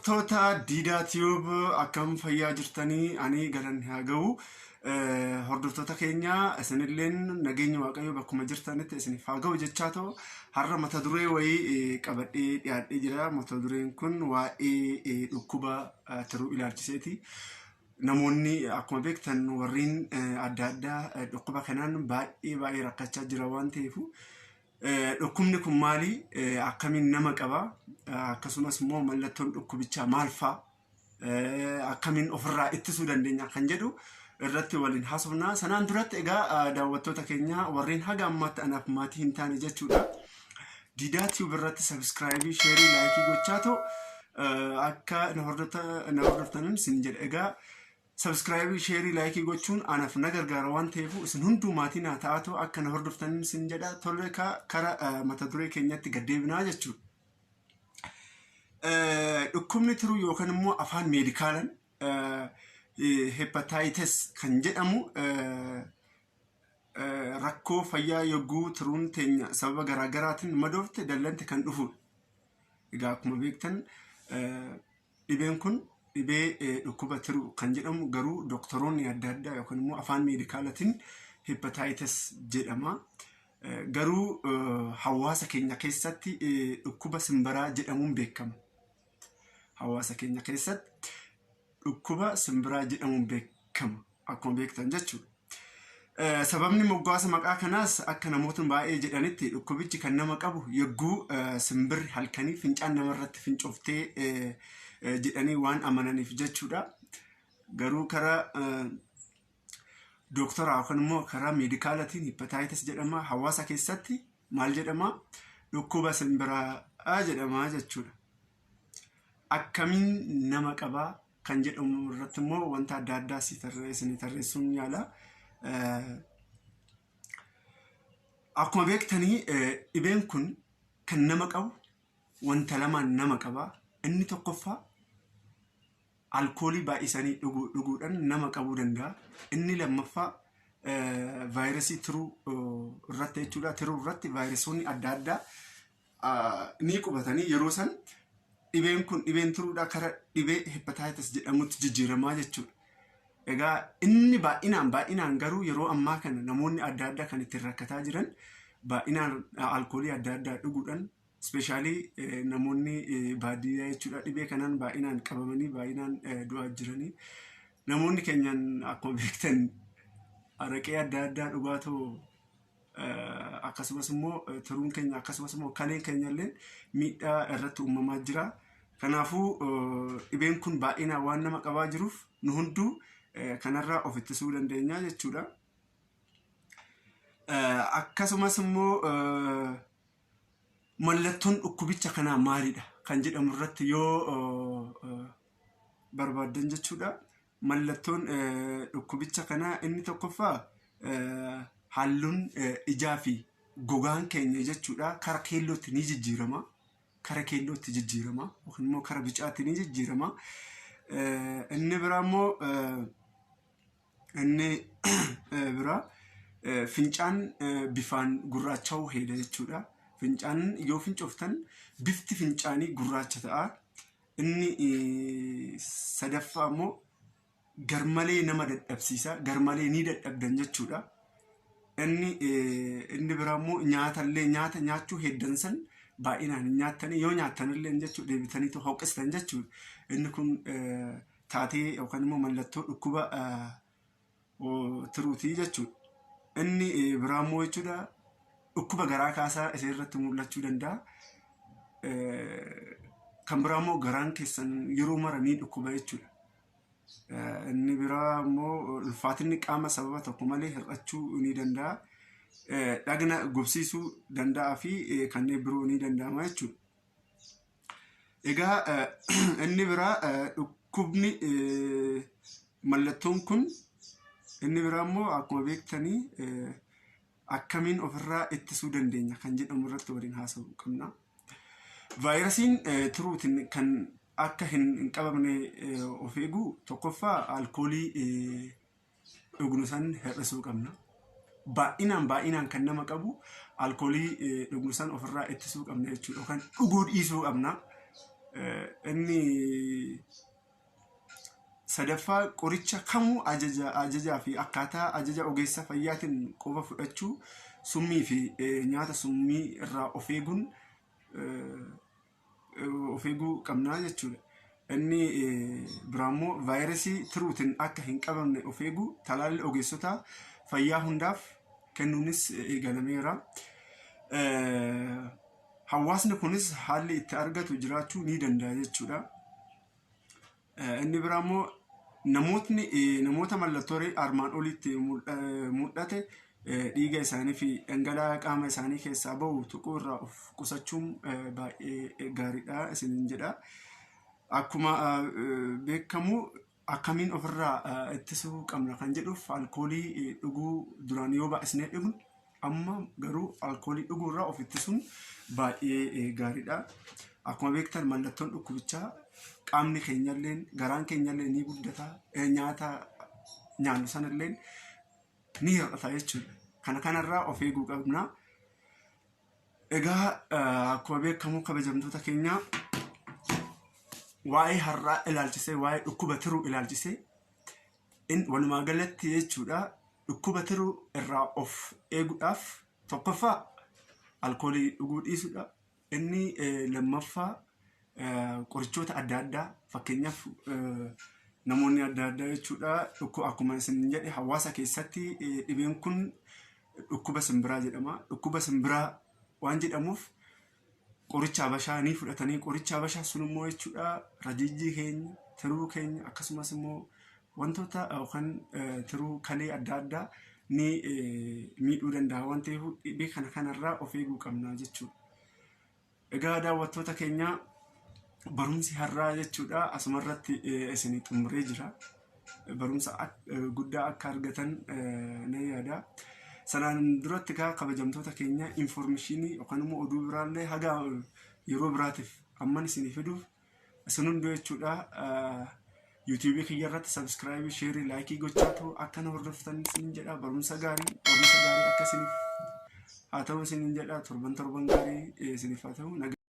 Hordoftoota Diidaa Tube akkam fayyaa jirtanii ani galanni haa ga'u. Hordoftoota keenya isinilleen nageenyi Waaqayyoo bakkuma jirtanitti isiniif haa ga'u jechaa ta'u har'a mata duree wayii qabadhee dhiyaadhee jira. Mata dureen kun waa'ee dhukkuba tiruu ilaalchiseeti. Namoonni akkuma beektan warreen adda addaa dhukkuba kanaan baay'ee baay'ee rakkachaa jira waan ta'eef Dhukkubni kun maali? Akkamiin nama qaba? Akkasumas immoo mallattoon dhukkubichaa maal fa'a? Akkamiin ofirraa ittisuu dandeenya kan jedhu irratti waliin haasofna. Sanaan duratti egaa daawwattoota keenya warreen haga ammaatti anaaf maatii hin taane jechuudha. Diidaa Tube irratti sabiskiraayibii, sheerii, laayikii gochaa ta'u akka na hordoftanin sin jedha. Egaa Subscribe, share, like gochuun anaf na gargaara waan ta'eef isin hunduu maatii naa ta'aatu akka na hordoftan isin jedha. Tole kara mata duree keenyatti gad deebinaa jechuudha. Dhukkubni tiruu yookaan immoo afaan meedikaalaan hepatitis kan jedhamu rakkoo fayyaa yogguu tiruun teenya sababa garaagaraatiin madoofte dallante kan dhufudha. Egaa akkuma beektan Dhibeen kun dhibee dhukkuba tiruu kan jedhamu garuu doktoroonni adda addaa yookaan immoo afaan meedikaalatiin hepatitis jedhama. Garuu hawaasa keenya keessatti dhukkuba simbiraa jedhamuun beekama. Hawaasa keenya keessatti dhukkuba simbiraa jedhamuun beekama akkuma beektan jechuudha. Sababni moggaasa maqaa kanaas akka namootni baay'ee jedhanitti dhukkubichi kan nama qabu yogguu simbirri halkanii fincaan namarratti fincooftee jedhanii waan amananiif jechuudha. Garuu karaa dooktoraa yookaan immoo karaa meedikaalatiin hepatitis jedhama. Hawaasa keessatti maal jedhama? Dhukkuba simbiraa jedhama jechuudha. Akkamiin nama qabaa? kan jedhamu irratti immoo wanta adda addaa isinii tarreessuun yaala. Akkuma beektanii dhibeen kun kan nama qabu wanta lamaan nama qaba. Inni tokkoffaa alkoolii baay'isanii dhuguudhaan nama qabuu danda'a. Inni lammaffaa vaayirasii tiruu irratti jechuudha. Tiruu irratti vaayirasoonni adda addaa ni qubatanii yeroo san dhibeen kun dhibeen tiruudhaa kara dhibee hepatitis jedhamutti jijjiiramaa jechuudha. Egaa inni baay'inaan baay'inaan garuu yeroo ammaa kana namoonni adda addaa kan ittiin rakkataa jiran baay'inaan alkoolii adda addaa dhuguudhaan ispeeshaalii namoonni baadiyyaa jechuudha dhibee kanaan baay'inaan qabamanii baay'inaan du'aa jiranii. Namoonni keenyaan akkuma beektan araqee adda addaa dhugaatoo akkasumas immoo tiruun keenya akkasumas immoo kaleen keenya illee miidhaa irratti uumamaa jira. Kanaafuu dhibeen kun baay'inaan waan nama qabaa jiruuf nu hunduu kanarraa of ittisuu dandeenya jechuudha. Akkasumas immoo mallattoon dhukkubicha kanaa maalidha kan jedhamu irratti yoo barbaaddan jechuudha. Mallattoon dhukkubicha kanaa inni tokkoffaa halluun ijaa fi gogaan keenya jechuudha kara keellootti ni jijjiirama. Kara keellootti jijjiirama yookiin immoo kara bicaatti ni jijjiirama. Inni biraa immoo inni biraa fincaan bifaan gurraacha'uu heeda jechuudha. Fincaan yoo fincooftan bifti fincaanii gurraacha ta'a. Inni sadaffaa immoo garmalee nama dadhabsiisa. Garmalee ni dadhabdan jechuudha. Inni inni biraa immoo nyaatallee nyaata nyaachuu heddan san baay'inaan hin nyaattanii yoo nyaattanillee jechuudha deebitaniitu hoqistan jechuudha. Inni kun taatee yookaan immoo mallattoo dhukkuba tiruutii jechuudha. Inni biraa immoo jechuudha dhukkuba garaa kaasaa isa irratti mul'achuu danda'a. Kan biraa immoo garaan keessan yeroo mara ni dhukkuba jechuudha. Inni biraa immoo ulfaatinni qaama sababa tokko malee hir'achuu ni danda'a. Dhagna gubsiisuu danda'aa fi kanneen biroo ni danda'ama jechuudha. Egaa inni biraa dhukkubni mallattoon kun inni biraa immoo akkuma beektanii akkamiin ofirraa ittisuu dandeenya kan jedhamu irratti waliin haasa'uu qabna. Vaayirasiin tiruutiin kan akka hin qabamne of eeguu tokkoffaa alkoolii dhugnu san hir'isuu qabna. Baay'inaan baay'inaan kan nama qabu alkoolii dhugnu san ofirraa ittisuu qabna jechuudha. Yookaan dhuguu dhiisuu qabna. Inni sadaffaa qoricha kamuu ajajaa fi akkaataa ajaja ogeessa fayyaatiin qofa fudhachuu, summii fi nyaata summii irraa of eeguun of eeguu qabnaa jechuudha. Inni biraammoo vaayirasii tiruutiin akka hin qabamne of eeguu, talaalli ogeessota fayyaa hundaaf kennuunis eegalameera. Hawaasni kunis haalli itti argatu jiraachuu ni danda'a jechuudha. Inni biraa immoo namootni namoota mallattoolee armaan olitti mul'ate dhiiga isaanii fi dhangala'aa qaama isaanii keessaa bahu tuquu irraa of qusachuun baay'ee gaariidha isiniin jedha. Akkuma beekamu akkamiin ofirraa ittisuu qabna kan jedhuuf, alkoolii dhuguu duraan yoo baay'isnee dhugnu, amma garuu alkoolii dhuguu irraa of ittisuun baay'ee gaariidha. Akkuma beektan mallattoon dhukkubichaa qaamni keenyallee garaan keenyallee ni guddata, nyaata nyaannu sanallee ni hir'ata jechuudha. Kana kanarraa of eeguu qabna. Egaa akkuma beekamu kabajamtoota keenya, waa'ee har'aa ilaalchisee, waa'ee dhukkuba tiruu ilaalchisee, walumaa galatti jechuudha, dhukkuba tiruu irraa of eeguudhaaf tokkoffaa alkoolii dhuguu dhiisuudha. Inni lammaffaa qorichoota adda addaa, fakkeenyaaf namoonni adda addaa jechuudha, akkuma isin jedhe hawaasa keessatti dhibeen kun dhukkuba simbiraa jedhama. Dhukkuba simbiraa waan jedhamuuf qoricha habashaa ni fudhatanii, qoricha habashaa sun immoo jechuudha rajiijii keenya, tiruu keenya, akkasumas immoo wantoota yookaan tiruu kalee adda addaa ni miidhuu danda'a waan ta'eef dhibee kana kanarraa of eeguu qabna jechuudha. Egaa daawwattoota keenya, barumsi har'aa jechuudha asumarratti isinii xumuree jira. Barumsa guddaa akka argatan nan yaada. Sanaan duratti kaa kabajamtoota keenya, information yookaan immoo oduu biraallee haga yeroo biraatiif amman isinii fiduuf isin hunduu jechuudha yuutuubii kiyya irratti subscribe, share, like gochaa ta'u akka na hordoftan isin jedha. Barumsa gaarii, barumsa gaarii akka isiniif haa ta'u isiniin jedha. Torban torban gaarii isiniif haa ta'u.